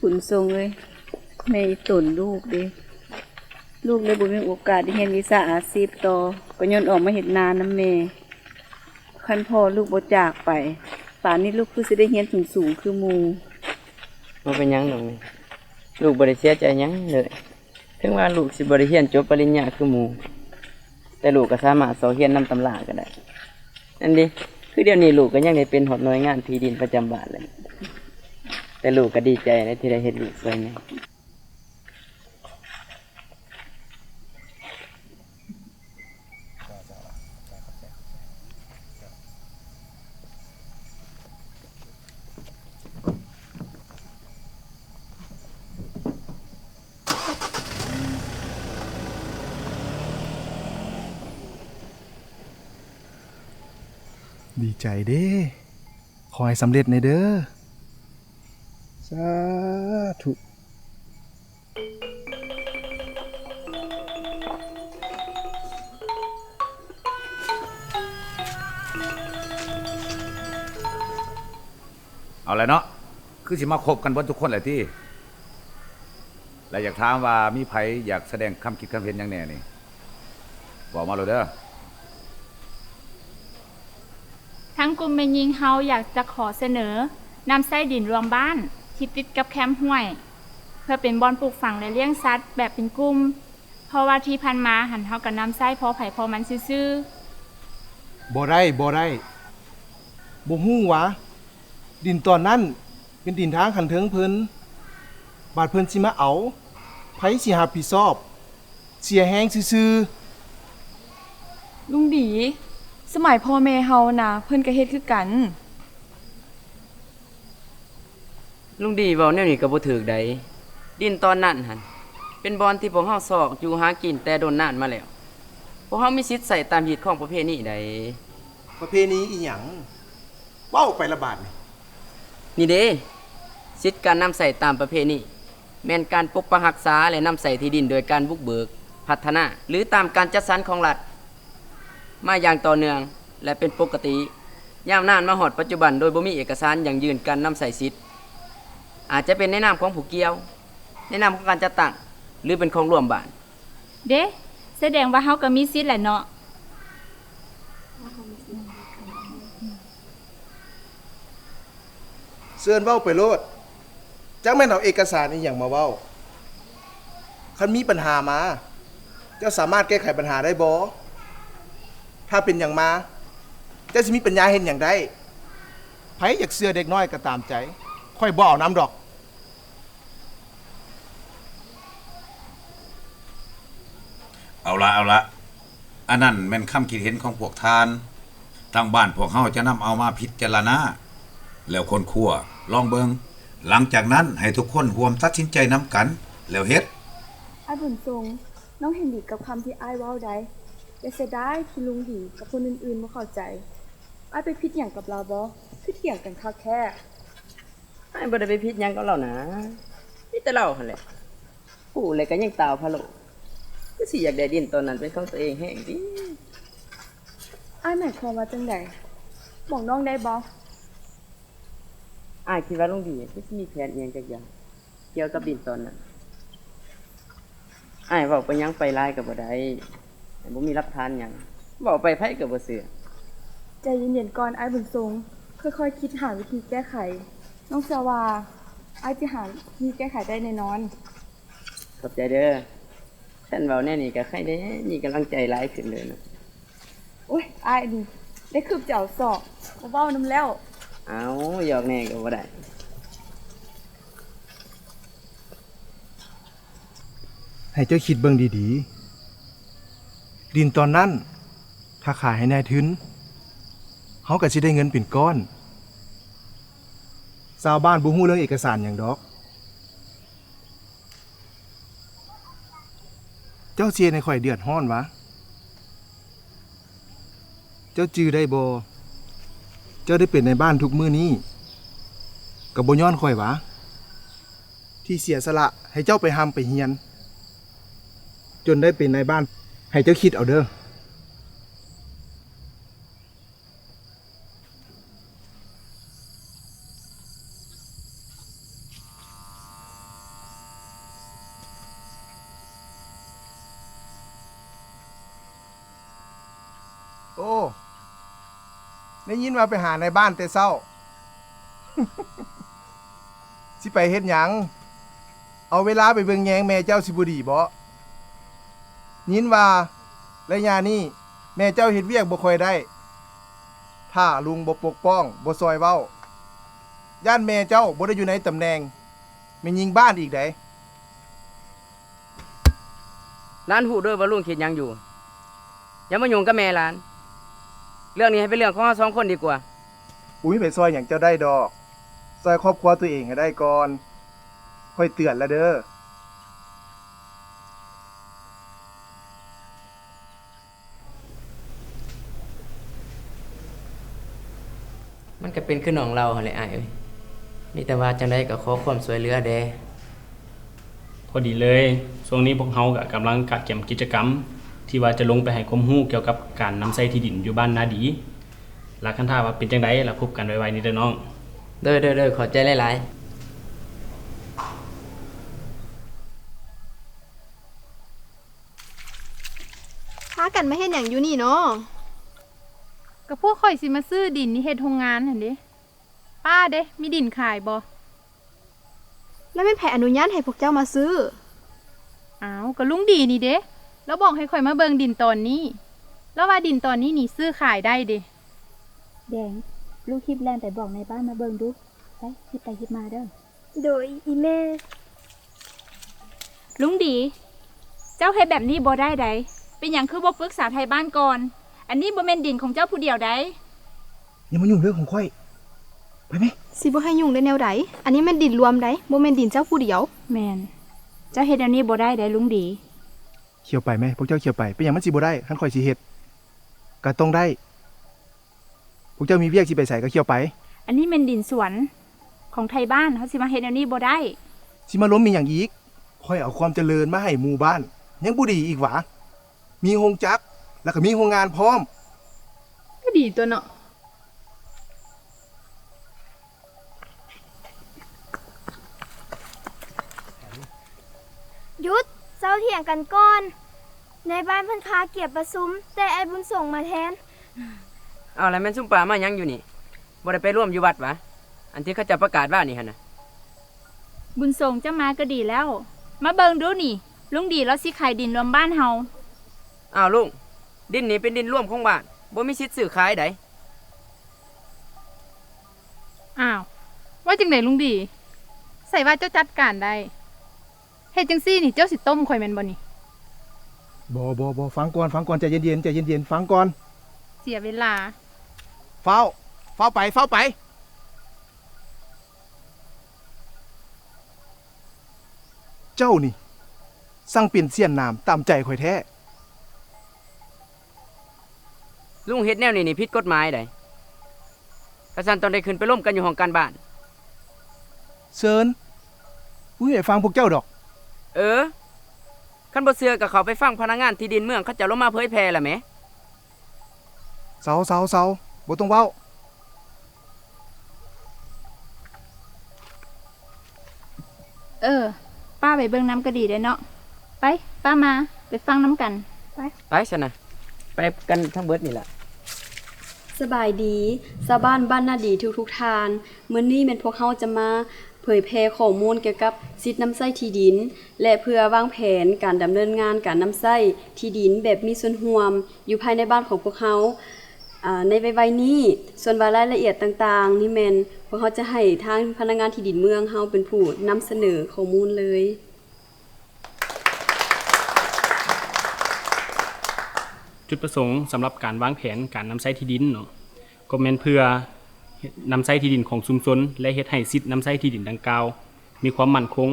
ບຸນຊົງເອີຍ, ແມ່ອີ່ຕົນລູກເດ້, ລູກເລີຍບໍ່ມີໂອກາດໄດ້ຮຽນວິຊາອາຊີບຕໍ່ ກໍຍ້ອນອອກມາເຮັດນານຳແມ່. ຄັນພໍ່ລູກບໍ່ຈາກໄປ, ປານນີ້ລູກຄືຊິໄດ້ຮຽນສູງໆຄືໝູ່. ບໍ່ເປັນຫຍັງດອກແມ່, ລູກບໍ່ໄດ້ເສຍໃຈຫຍັງເລີຍ. ເຖິງວ່າລູກຊິບໍ່ໄດ້ຮຽນຈົບປະລິນຍາຄືໝູ່, ແຕ່ລູກກໍສາມາດຊອກຮຽນນຳຕຳລາກໍໄດ້. ນັ້ນເດ, ຄືດຽວນີ້ລູກກໍຍັງໄດ້ເປັນຮອດໜ່ວຍງານທີ່ດິນປະຈຳບ້ານເລີຍ. ແຕ່ລູກກໍດີໃຈແຫຼະທີ່ໄດ້ເຮັດວຽກຊ່ວຍແມ່. ດີໃຈເດ້, ຂໍໃຫ້ສຳເລັດແດ່ເດີ້. ສາທຸ. ເອົາລະເນາະ, ຄືຊິມາຄົບກັນເບິດທຸກຄົນແຫຼະຕິ. ແລະ ຢາກຖາມວ່າມີໃຜຢາກສະແດງຄຳຄິດຄຳເຫັນຫຍັງແດ່ນີ້? ເວົ້າມາໂລດເດີ້. ທາງກຸ່ມແມ່ຍິງເຮົາຢາກຈະຂໍສະເໜີນຳໃຊ້ດິນລວມບ້ານທີ່ຕິດກັບແຄມຫ້ວຍ ເພື່ອເປັນບ່ອນປູກຝັງ ແລະ ລ້ຽງສັດແບບເປັນກຸ່ມ, ເພາະວ່າທີ່ຜ່ານມາຫັ້ນເຮົາກໍນຳໃຊ້ພໍໃຜພໍມັນຊື່ໆ. ບໍ່ໄດ້, ບໍ່ໄດ້. ບໍ່ຮູ້ຫວາ? ດິນຕອນນັ້ນເປັນດິນທາງຂັ້ນເທິງເພິ່ນ, ບາດເພິ່ນຊິມາເອົາ, ໃຜຊິຮັບຜິດຊອບ? ເສຍແຮງຊື່ໆ. ລຸງດີ, ສະໄໝພໍ່ແມ່ເຮົານະ ເພິ່ນກໍເຮັດຄືກັນ. ລຸງດີເວົ້າແນວນີ້ກໍບໍ່ຖືກໃດ. ດິນຕອນນັ້ນຫັ້ນ ເປັນບ່ອນທີ່ພວກເຮົາຊອກຢູ່ຫາກິນແຕ່ດົນນານມາແລ້ວ. ພວກເຮົາມີສິດໃຊ້ຕາມຮີດຄອງປະເພນີໃດ. ປະເພນີອີ່ຫຍັງ? ເວົ້າໄປລະບາດນີ້. ນີ້ເດ້, ສິດການນຳໃຊ້ຕາມປະເພນີ ແມ່ນການປົກປັກຮັກສາ ແລະ ນຳໃຊ້ທີ່ດິນໂດຍການບຸກເບີກ, ພັດທະນາ ຫຼື ຕາມການຈັດສັນຂອງລັດ ມາຢ່າງຕໍ່ເນື່ອງ ແລະ ເປັນປົກກະຕິ ຍາວນານມາຮອດປັດຈຸບັນ ໂດຍບໍ່ມີເອກະສານຢັ້ງຢືນການນຳໃຊ້ສິດ, ອາດຈະເປັນໃນນາມຂອງຜູ້ກ່ຽວ, ໃນນາມຂອງການຈັດຕັ້ງ ຫຼື ເປັນຂອງລວມບ້ານ. ເດ້, ສະແດງວ່າເຮົາກໍມີສິດແຫຼະເນາະ. ເຊີນເວົ້າໄປໂລດ, ຈັກແມ່ນເອົາເອກະສານອີ່ຫຍັງມາເວົ້າ. ຄັນມີບັນຫາມາ, ເຈົ້າສາມາດແກ້ໄຂບັນຫາໄດ້ບໍ່? ຖ້າເປັນຫຍັງມາ, ເຈົ້າຊິມີປັນຍາເຮັດຫຍັງໄດ້? ໃຜຢາກເຊື່ອເດັກນ້ອຍກໍຕາມໃຈ, ຂ້ອຍບໍ່ເອົານຳດອກ. ເອົາລະ, ເອົາລະ, ອັນນັ້ນແມ່ນຄຳຄິດເຫັນຂອງພວກທ່ານ. ທາງບ້ານພວກເຮົາຈະນຳເອົາມາພິຈາລະນາ ແລ້ວຄົ້ນຄວ້າລອງເບິ່ງ. ຫຼັງຈາກນັ້ນໃຫ້ທຸກຄົນຮ່ວມຕັດສິນໃຈນຳກັນ ແລ້ວເຮັດ. ອ້າຍບຸນຊົງ, ນ້ອງເຫັນດີກັບຄຳທີ່ອ້າຍເວົ້າໃດ, ແຕ່ເສຍດາຍທີ່ລຸງດີກັບຄົນອື່ນໆບໍ່ເຂົ້າໃຈ. ອ້າຍໄປຜິດຫຍັງກັບລາວບໍ່? ຄືຖຽງກັນຄັກແທ້. ອ້າຍບໍ່ໄດ້ໄປຜິດຫຍັງກັບລາວນາ, ມີແຕ່ລາວຫັ້ນແຫຼະ ຮູ້ແລ້ວກໍຍັງຕ່າວພະໂລ້, ຄືຊິຢາກໄດ້ດິນຕອນນັ້ນເປັນຂອງຕົວເອງແຮງຕິ. ອ້າຍໝາຍຄວາມວ່າຈັ່ງໃດ? ບອກນ້ອງໄດ້ບໍ່? ອ້າຍຄິດວ່າລຸງດີຄືຊິມີແຜນອີ່ຫຍັງຈັກຢ່າງ ກ່ຽວກັບດິນຕອນນັ້ນ. ອ້າຍເວົ້າໄປຫຍັງໄປຫຼາຍກໍບໍ່ໄດ້, ອ້າຍບໍ່ມີຫຼັກຖານຫຍັງ, ເວົ້າໄປໃຜກໍບໍ່ເຊື່ອ. ໃຈເຢັນໆກ່ອນ ອ້າຍບຸນຊົງ, ຄ່ອຍໆຄິດຫາວິທີແກ້ໄຂ. ນ້ອງເຊື່ອວ່າອ້າຍຈະຫາວິທີແກ້ໄຂໄດ້ແນ່ນອນ. ຂອບໃຈເດີ້. ຄັນເວົ້າແນວນີ້ກໍໃຄແດ່, ມີກຳລັງໃຈຫຼາຍຂຶ້ນເດີ້ເນາະ. ໂອ້ຍ ອ້າຍນີ້ ໄດ້ຄືບຈະເອົາສອກ, ບໍ່ເວົ້ານຳແລ້ວ. ເອົ້າ, ຫຍອກແດ່ກໍບໍ່ໄດ້. ໃຫ້ເຈົ້າຄິດເບິ່ງດີໆ. ດິນຕອນນັ້ນ ຖ້າຂາຍໃຫ້ນາຍທຶນ, ເຮົາກໍຊິໄດ້ເງິນເປັນກ້ອນ. ຊາວບ້ານບໍ່ຮູ້ເລື່ອງເອກະສານຫຍັງດອກ. ເຈົ້າຊິເຮັດໃຫ້ຂ້ອຍເດືອດຮ້ອນຫວາ? ເຈົ້າຈື່ໄດ້ບໍ່? ເຈົ້າໄດ້ເປັນນາຍບ້ານທຸກມື້ນີ້ ກໍບໍ່ຍ້ອນຂ້ອຍຫວາ? ທີ່ເສຍສະຫຼະໃຫ້ເຈົ້າໄປຮ່ຳໄປຮຽນ ຈົນໄດ້ເປັນນາຍບ້ານ. ໃຫ້ເຈົ້າຄິດເອົາເດີ້. ໂອ້ ໄດ້ຍິນວ່າໄປຫານາຍບ້ານແຕ່ເຊົ້າ. ຊິໄປເຮັດຫຍັງ? ເອົາເວລາໄປເບິ່ງແຍງແມ່ເຈົ້າຊິບໍ່ດີບໍ? ຍິນວ່າໄລຍະນີ້ແມ່ເຈົ້າເຮັດວຽກບໍ່ຄ່ອຍໄດ້. ຖ້າລຸງບໍ່ປົກປ້ອງ, ບໍ່ຊ່ອຍເວົ້າ, ຢ້ານແມ່ເຈົ້າບໍ່ໄດ້ຢູ່ໃນຕຳແໜ່ງແມ່ຍິງບ້ານອີກໃດ໋. ຫຼານຮູ້ເດີວ່າລຸງຄິດຫຍັງຢູ່. ຢ່າມາຫຍຸ້ງກັບແມ່ຫຼານ. ເລື່ອງນີ້ໃຫ້ເປັນເລື່ອງຂອງເຮົາສອງຄົນດີກວ່າ. ບໍ່ມີໃຜຊ່ອຍຫຍັງເຈົ້າໄດ້ດອກ. ຊ່ອຍຄອບຄົວຕົວເອງໃຫ້ໄດ້ກ່ອນ. ຂ້ອຍເຕືອນແລ້ວເດີ. ມັນກໍເປັນຄືນ້ອງເລົ່າຫັ້ນແຫຼະອ້າຍເອີຍ. ມີແຕ່ວ່າຈັ່ງໃດກໍຂໍຄວາມຊ່ວຍເຫຼືອແດ່. ພໍດີເລີຍ, ຊ່ວງນີ້ພວກເຮົາກໍກຳລັງກະກຽມກິດຈະກຳທີ່ວ່າຈະລົງໄປໃຫ້ຄວາມຮູ້ກ່ຽວກັບການນຳໃຊ້ທີ່ດິນຢູ່ບ້ານນາດີ. ລະຄັນຖ້າວ່າເປັນຈັ່ງໃດລະພົບກັນໄວໆນີ້ເດີນ້ອງ. ໂດຍໆໆ ຂອບໃຈຫຼາຍໆ. ພາກັນມາເຮັດຫຍັງຢູ່ນີ້ນໍ? ກໍພວກຂ້ອຍຊິມາຊື້ດິນນີ້ເຮັດໂຮງງານຫັ້ນເດ. ປ້າເດ ມີດິນຂາຍບໍ່? ແລ້ວແມ່ນໃຜອະນຸຍາດໃຫ້ພວກເຈົ້າມາຊື້? ອ້າວ ກໍລຸງດີນີ້ເດ. ລາວບອກໃຫ້ຂ້ອຍມາເບິ່ງດິນຕອນນີ້. ລາວວ່າດິນຕອນນີ້ນີ້ຊື້ຂາຍໄດ້ເດ. ແດງ, ລູກຮີບແລ່ນໄປບອກນາຍບ້ານມາເບິ່ງດູ. ໄປ, ຮີບໄປຮີບມາເດີ. ໂດຍ ອີ່ແມ່. ລຸງດີ, ເຈົ້າເຮັດແບບນີ້ບໍ່ໄດ້ໃດ. ເປັນຫຍັງຄືບໍ່ປຶກສາໄທບ້ານກ່ອນ? ອັນນີ້ບໍ່ແມ່ນດິນຂອງເຈົ້າຜູ້ດຽວໃດ. ຢ່າມາຫຍຸ້ງເລື່ອງຂອງຂ້ອຍ. ໄປແມະ. ຊິບໍ່ໃຫ້ຫຍຸ້ງໄດ້ແນວໃດ? ອັນນີ້ແມ່ນດິນລວມໃດ, ບໍ່ແມ່ນດິນເຈົ້າຜູ້ດຽວ. ແມ່ນ. ເຈົ້າເຮັດແນວນີ້ບໍ່ໄດ້ໃດ ລຸງດີ. ຂ້ຽວໄປແມະ, ພວກເຈົ້າຂ້ຽວໄປ. ເປັນຫຍັງມັນຊິບໍ່ໄດ້? ຄັນຂ້ອຍຊິເຮັດ, ກໍຕ້ອງໄດ້. ພວກເຈົ້າມີວຽກຊິໄປໃສກໍຂ້ຽວໄປ. ອັນນີ້ແມ່ນດິນສວນຂອງໄທບ້ານ, ເຮົາຊິມາເຮັດແນວນີ້ບໍ່ໄດ້. ຊິມາລົມອີ່ຫຍັງອີກ? ຂ້ອຍເອົາຄວາມຈະເລີນມາໃຫ້ໝູ່ບ້ານ, ຍັງບໍ່ດີອີກຫວາ? ມີໂຮງຈັກ ແລ້ວກໍມີໂຮງງານພ້ອມ. ກໍດີຕົວະເນາະ. ຢຸດ! ເຊົາຖຽງກັນກ່ອນ. ນາຍບ້ານເພິ່ນຄາກຽມປະຊຸມ, ແຕ່ອ້າຍບຸນສົງມາແທນ. ເອົາ ແລ້ວແມ່ນຊຸມປ້າມາຫຍັງຢູ່ນີ້? ບໍ່ໄດ້ໄປລວມຢູ່ວັດຫວາ? ອັນທີ່ເຂົາເຈົ້າປະກາດວານນີ້ຫັ້ນນະ. ບຸນສົງ ເຈົ້າມາກໍດີແລ້ວ. ມາເບິ່ງດູນີ້, ລຸງດີລາວຊິຂາຍດິນລວມບ້ານເຮົາ. ອ້າວ ລຸງ, ດິນນີ້ເປັນດິນລວມຂອງບ້ານ, ບໍ່ມີສິດຊື້ຂາຍໃດ. ອ້າວ, ວ່າຈັ່ງໃດລຸງດີ? ໃສວ່າເຈົ້າຈັດການໄດ້? ເຮັດຈັ່ງຊີ້ນີ້ ເຈົ້າຊິຕົ້ມຂ້ອຍແມ່ນບໍ່ນີ້? ບໍ່, ບໍ່, ບໍ່, ຟັງກ່ອນ, ຟັງກ່ອນ, ໃຈເຢັນໆ, ໃຈເຢັນໆ, ຟັງກ່ອນ. ເສຍເວລາ. ຟ້າວ, ຟ້າວໄປ, ຟ້າວໄປ. ເຈົ້ານີ້ຊ່າງເປັນສ້ຽນໜາມຕາມໃຈຂ້ອຍແທ້. ລຸງເຮັດແນວນີ້ນີ້ຜິດກົດໝາຍໃດ໋. ຄັນຊັ້ນຕ້ອງໄດ້ຂຶ້ນໄປລົມກັນຢູ່ຫ້ອງການບ້ານ. ເຊີນ, ບໍ່ມີໃຜຟັງພວກເຈົ້າດອກ. ເອີ, ຄັນບໍ່ເຊື່ອກໍເຂົ້າໄປຟັງພະນັກງານທີ່ດິນເມືອງເຂົາເຈົ້າລົງມາເຜີຍແຜ່ລະແໝ. ເຊົາ, ເຊົາ, ເຊົາ, ບໍ່ຕ້ອງເວົ້າ. ເອີ, ປ້າໄປເບິ່ງນຳກໍດີແດ່ເນາະ. ໄປ, ປ້າມາ, ໄປຟັງນຳກັນ. ໄປ, ໄປຊັ້ນນະ, ໄປກັນທັງເບິດນີ້ລະ. ສະບາຍດີ, ຊາວບ້ານບ້ານນາດີທຸກໆທ່ານ. ມື້ນີ້ແມ່ນພວກເຮົາຈະມາເຜີຍແຜ່ຂໍ້ມູນກ່ຽວກັບສິດນຳໃຊ້ທີ່ດິນ ແລະ ເພື່ອວາງແຜນການດຳເນີນງານການນຳໃຊ້ທີ່ດິນແບບມີສ່ວນຮ່ວມ ຢູ່ພາຍໃນບ້ານຂອງພວກເຮົາ, ອາ, ໃນໄວໆນີ້. ສ່ວນວ່າລາຍລະອຽດຕ່າງໆນີ້ແມ່ນພວກເຮົາຈະໃຫ້ທາງພະນັກງານທີ່ດິນເມືອງເຮົາເປັນຜູ້ນຳສະເໜີຂໍ້ມູນເລີຍ. ຈຸດປະສົງສຳລັບການວາງແຜນການນຳໃຊ້ທີ່ດິນເນາະ, ກໍແມ່ນເພື່ອນຳໃຊ້ທີ່ດິນຂອງຊຸມຊົນ ແລະ ເຮັດໃຫ້ສິດນຳໃຊ້ທີ່ດິນດັ່ງກ່າວ ມີຄວາມໝັ້ນຄົງ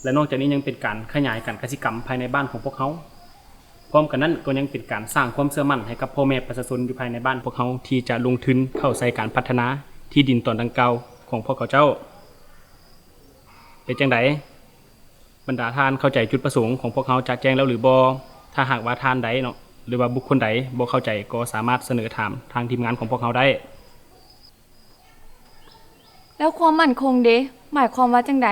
ແລະ ນອກຈາກນີ້ຍັງເປັນການຂະຫຍາຍການກະສິກຳພາຍໃນບ້ານຂອງພວກເຮົາ. ພ້ອມກັນນັ້ນກໍຍັງເປັນການສ້າງຄວາມເຊື່ອໝັ້ນໃຫ້ກັບພໍ່ແມ່ປະຊາຊົນຢູ່ພາຍໃນບ້ານພວກເຮົາ ທີ່ຈະລົງທຶນເຂົ້າໃສ່ການພັດທະນາທີ່ດິນຕອນດັ່ງກ່າວຂອງພວກເຂົາເຈົ້າ. ເປັນຈັ່ງໃດ? ບັນດາທ່ານເຂົ້າໃຈຈຸດປະສົງຂອງພວກເຮົາຈະແຈ້ງແລ້ວຫຼືບໍ່? ຖ້າຫາກວ່າທ່ານໃດເນາະ ຫຼືວ່າບຸກຄົນໃດບໍ່ເຂົ້າໃຈ ກໍສາມາດສະເໜີຖາມທາງທີມງານຂອງພວກເຮົາໄດ້. ແລ້ວຄວາມໝັ້ນຄົງເດ ໝາຍຄວາມວ່າຈັ່ງໃດ?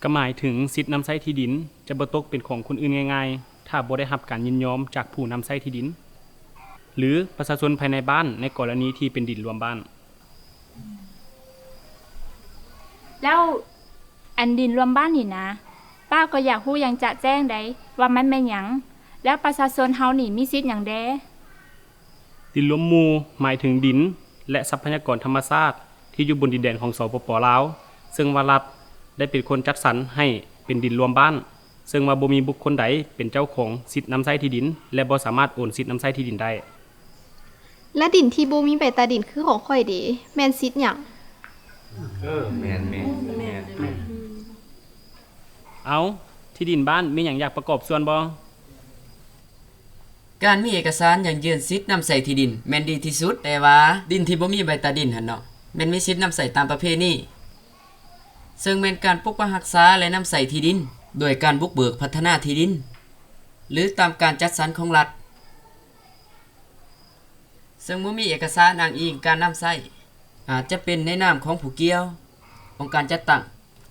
ກໍໝາຍເຖິງສິດນຳໃຊ້ທີ່ດິນຈະບໍ່ຕົກເປັນຂອງຄົນອື່ນງ່າຍໆ ຖ້າບໍ່ໄດ້ຮັບການຍິນຍອມຈາກຜູ້ນຳໃຊ້ທີ່ດິນ. ຫຼື ປະຊາຊົນພາຍໃນບ້ານ ໃນກໍລະນີທີ່ເປັນດິນລວມບ້ານ. ແລ້ວອັນດິນລວມບ້ານນີ້ນະ, ປ້າກໍຢາກຮູ້ຢ່າງຈະແຈ້ງໃດ໋ ວ່າມັນແມ່ນຫຍັງ? ແລ້ວປະຊາຊົນເຮົານີ້ມີສິດຫຍັງແດ່? ດິນລວມໝູ່ ໝາຍເຖິງດິນ ແລະ ຊັບພະຍາກອນທຳມະຊາດທີ່ຢູ່ບົນດິນແດນຂອງ ສປປ ລາວ, ເຊິ່ງວ່າລັດໄດ້ເປັນຄົນຈັດສັນໃຫ້ເປັນດິນລວມບ້ານ, ເຊິ່ງວ່າບໍ່ມີບຸກຄົນໃດເປັນເຈົ້າຂອງສິດນຳໃຊ້ທີ່ດິນ ແລະ ບໍ່ສາມາດໂອນສິດນຳໃຊ້ທີ່ດິນໄດ້. ແລະ ດິນທີ່ບໍ່ມີໃບຕາດິນຄືຂອງຂ້ອຍເດ ແມ່ນສິດຫຍັງ? ເອີ ແມ່ນ ແມ່ນ ແມ່ນ ແມ່ນ. ເອົ້າ, ທີ່ດິນບ້ານມີຫຍັງຢາກປະກອບສ່ວນບໍ່? ການມີເອກະສານຢັ້ງຢືນສິດນຳໃຊ້ທີ່ດິນແມ່ນດີທີ່ສຸດ, ແຕ່ວ່າດິນທີ່ບໍ່ມີໃບຕາດິນຫັ້ນເນາະ ແມ່ນມີສິດນຳໃຊ້ຕາມປະເພນີ, ເຊິ່ງແມ່ນການປົກປັກຮັກສາ ແລະ ນຳໃຊ້ທີ່ດິນ ດ້ວຍການບຸກເບີກພັດທະນາທີ່ດິນ ຫຼື ຕາມການຈັດສັນຂອງລັດ. ເຊິ່ງບໍ່ມີເອກະສານອ້າງອີງການນຳໃຊ້, ອາດຈະເປັນໃນນາມຂອງຜູ້ກ່ຽວ, ອົງການຈັດຕັ້ງ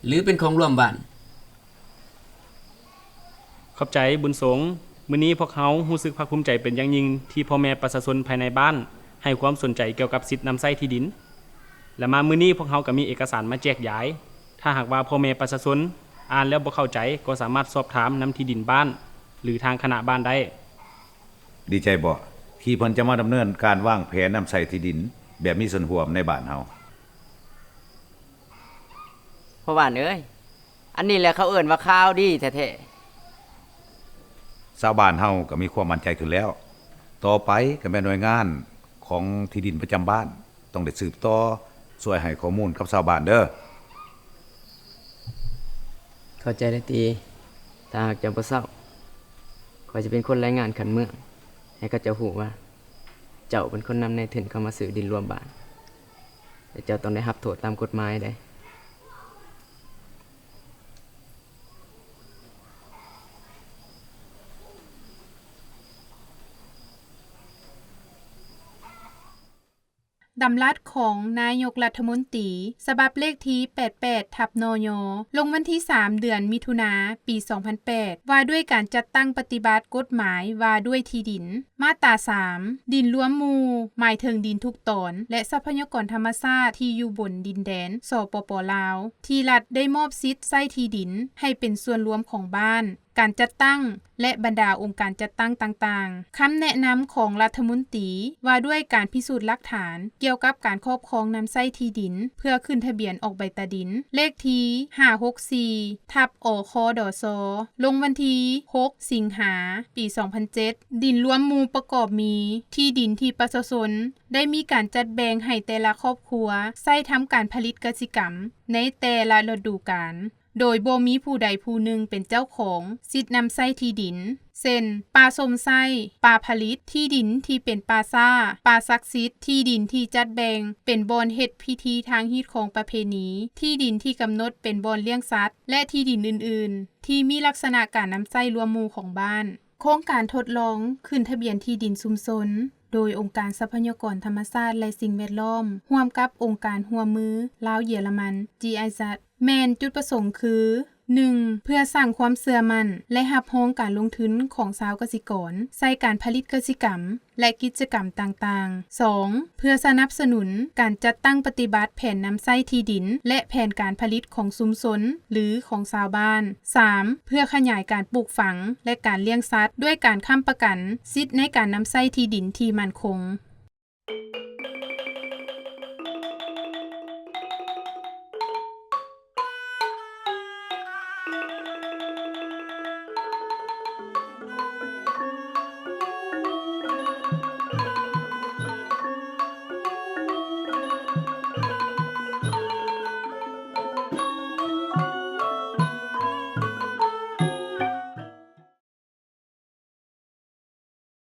ຫຼື ເປັນຂອງລວມບ້ານ. ຂອບໃຈ ບຸນສົງ. ມື້ນີ້ພວກເຮົາຮູ້ສຶກພາກພູມໃຈເປັນຢ່າງຍິ່ງ ທີ່ພໍ່ແມ່ປະຊາຊົນພາຍໃນບ້ານໃຫ້ຄວາມສົນໃຈກ່ຽວກັບສິດນຳໃຊ້ທີ່ດິນ. ແລະ ມາມື້ນີ້ພວກເຮົາກໍມີເອກະສານມາແຈກຢາຍ. ຖ້າຫາກວ່າພໍ່ແມ່ປະຊາຊົນອ່ານແລ້ວບໍ່ເຂົ້າໃຈ, ກໍສາມາດສອບຖາມນຳທີ່ດິນບ້ານ ຫຼື ທາງຄະນະບ້ານໄດ້. ດີໃຈບໍ່ ທີ່ເພິ່ນຈະມາດຳເນີນການວາງແຜນນຳໃຊ້ທີ່ດິນແບບມີສ່ວນຮ່ວມໃນບ້ານເຮົາ? ພໍ່ບ້ານເອີຍ, ອັນນີ້ແຫຼະເຂົາເອີ້ນວ່າຂ່າວດີແທ້ໆ. ຊາວບ້ານເຮົາກໍມີຄວາມໝັ້ນໃຈຂຶ້ນແລ້ວ. ຕໍ່ໄປກໍແມ່ນໜ່ວຍງານຂອງທີ່ດິນປະຈຳບ້ານ ຕ້ອງໄດ້ສືບຕໍ່ຊ່ວຍໃຫ້ຂໍ້ມູນກັບຊາວບ້ານເດີ້. ເຂົ້າໃຈແລ້ວຕິ? ຖ້າຫາກເຈົ້າບໍ່ເຊົາ, ຂ້ອຍຈະເປັນຄົນລາຍງານຂັ້ນເມືອງ ໃຫ້ເຂົາເຈົ້າຮູ້ວ່າ ເຈົ້າເປັນຄົນນຳນາຍທຶນເຂົ້າມາຊື້ດິນລວມບ້ານ ແລະ ເຈົ້າຕ້ອງໄດ້ຮັບໂທດຕາມກົດໝາຍເດ້. ດຳລັດຂອງນາຍົກລັດຖະມົນຕີ ສະບັບເລກທີແປດແປດ ທັບ ນຍ ລົງວັນທີສາມ ເດືອນມິຖຸນາ ປີສອງພັນແປດ ວ່າດ້ວຍການຈັດຕັ້ງປະຕິບັດກົດໝາຍວ່າດ້ວຍທີ່ດິນ. ມາດຕາສາມ ດິນລວມໝູ່ ໝາຍເຖິງດິນທຸກຕອນ ແລະ ຊັບພະຍາກອນທຳມະຊາດທີ່ຢູ່ບົນດິນແດນ ສປປ ລາວ ທີ່ລັດໄດ້ມອບສິດໃຊ້ທີ່ດິນໃຫ້ເປັນສ່ວນລວມຂອງບ້ານ, ການຈັດຕັ້ງ ແລະ ບັນດາອົງການຈັດຕັ້ງຕ່າງໆ. ຄຳແນະນຳຂອງລັດຖະມົນຕີວ່າດ້ວຍການພິສູດຫຼັກຖານກ່ຽວກັບການຄອບຄອງນຳໃຊ້ທີ່ດິນເພື່ອຂຶ້ນທະບຽນອອກໃບຕາດິນ ເລກທີຫ້າຫົກສີ່ ທັບ ອຄດສ ລົງວັນທີຫົກ ສິງຫາ ປີສອງພັນເຈັດ. ດິນລວມໝູ່ປະກອບມີ ທີ່ດິນທີ່ປະຊາຊົນໄດ້ມີການຈັດແບ່ງໃຫ້ແຕ່ລະຄອບຄົວໃຊ້ທຳການຜະລິດກະສິກຳໃນແຕ່ລະລະດູການ. ໂດຍບໍ່ມີຜູ້ໃດຜູ້ໜຶ່ງເປັນເຈົ້າຂອງສິດນຳໃຊ້ທີ່ດິນ ເຊັ່ນ ປ່າຊົມໃຊ້, ປ່າຜະລິດ, ທີ່ດິນທີ່ເປັນປ່າຊ້າ, ປ່າສັກສິດ, ທີ່ດິນທີ່ຈັດແບ່ງເປັນບ່ອນເຮັດພິທີທາງຮີດຄອງປະເພນີ, ທີ່ດິນທີ່ກຳນົດເປັນບ່ອນລ້ຽງສັດ ແລະ ທີ່ດິນອື່ນໆ ທີ່ມີລັກສະນະການນຳໃຊ້ລວມໝູ່ຂອງບ້ານ. ໂຄງການທົດລອງຂຶ້ນທະບຽນທີ່ດິນຊຸມຊົນ ໂດຍອົງການຊັບພະຍາກອນທຳມະຊາດ ແລະ ສິ່ງແວດລ້ອມ ຮ່ວມກັບອົງການຮ່ວມມືລາວ-ເຢຍລະມັນ GIZ ແມ່ນຈຸດປະສົງຄື ໜຶ່ງ ເພື່ອສ້າງຄວາມເຊື່ອໝັ້ນ ແລະ ຮັບຮອງການລົງທຶນຂອງຊາວກະສິກອນໃສ່ການຜະລິດກະສິກຳ ແລະ ກິດຈະກຳຕ່າງໆ. ສອງ ເພື່ອສະໜັບສະໜູນການຈັດຕັ້ງປະຕິບັດແຜນນຳໃຊ້ທີ່ດິນ ແລະ ແຜນການຜະລິດຂອງຊຸມຊົນ ຫຼື ຂອງຊາວບ້ານ. ສາມ ເພື່ອຂະຫຍາຍການປູກຝັງ ແລະ ການລ້ຽງສັດ ດ້ວຍການຄ້ຳປະກັນສິດໃນການນຳໃຊ້ທີ່ດິນທີ່ໝັ້ນຄົງ.